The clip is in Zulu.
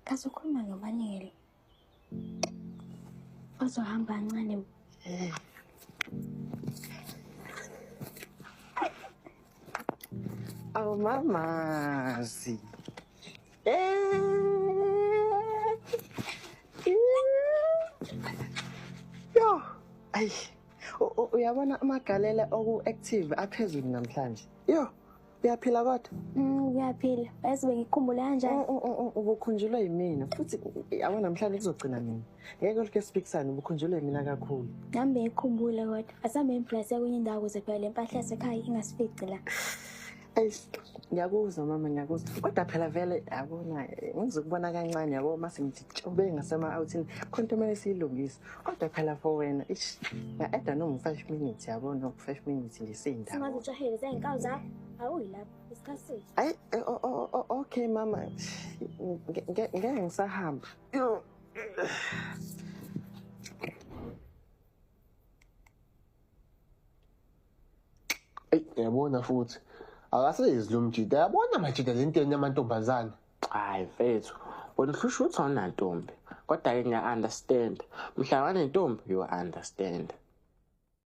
Kaze ukhuluma nobanele. Ozohamba kancane. Awu mamazi. Yo, ayi. Uyabona amagalela oku-active aphezulu namhlanje. Yo, uyaphila kodwa? Ngiyaphila. Yazi bengikukhumbula kanjani? Ubukhunjulwe yimina futhi yabo namhlanje kuzogcina mina. Ngeke lokho siphikisane, ubukhunjulwe yimina kakhulu. Nami bengikukhumbula kodwa. Asambe emplasi kwenye indawo ukuze phela le mpahla yasekhaya ingasifici la. Eish, ngiyakuzwa mama, ngiyakuzwa. Kodwa phela vele yabona ngizokubona kancane yabo mase ngithi tshube ngasema-outhini khona into kumele siyilungise. Kodwa phela for wena ish nga-eda noma u-5 minutes yabo no 5 minutes nje siyindawo. Singaze ujahele zey'nkawu zakho. Awuyi lapho. Isikhathi sethu. Ayi, okay mama. Ngeke ngisahamba. Yo. Eyi, uyabona futhi akaseyezi lo mjita, yabona majita le nto yamantombazane. Hayi mfethu, wena uhlusha ukuthi awunantombi, kodwa-ke ngiya-understand. Mhla wanentombi, you understand.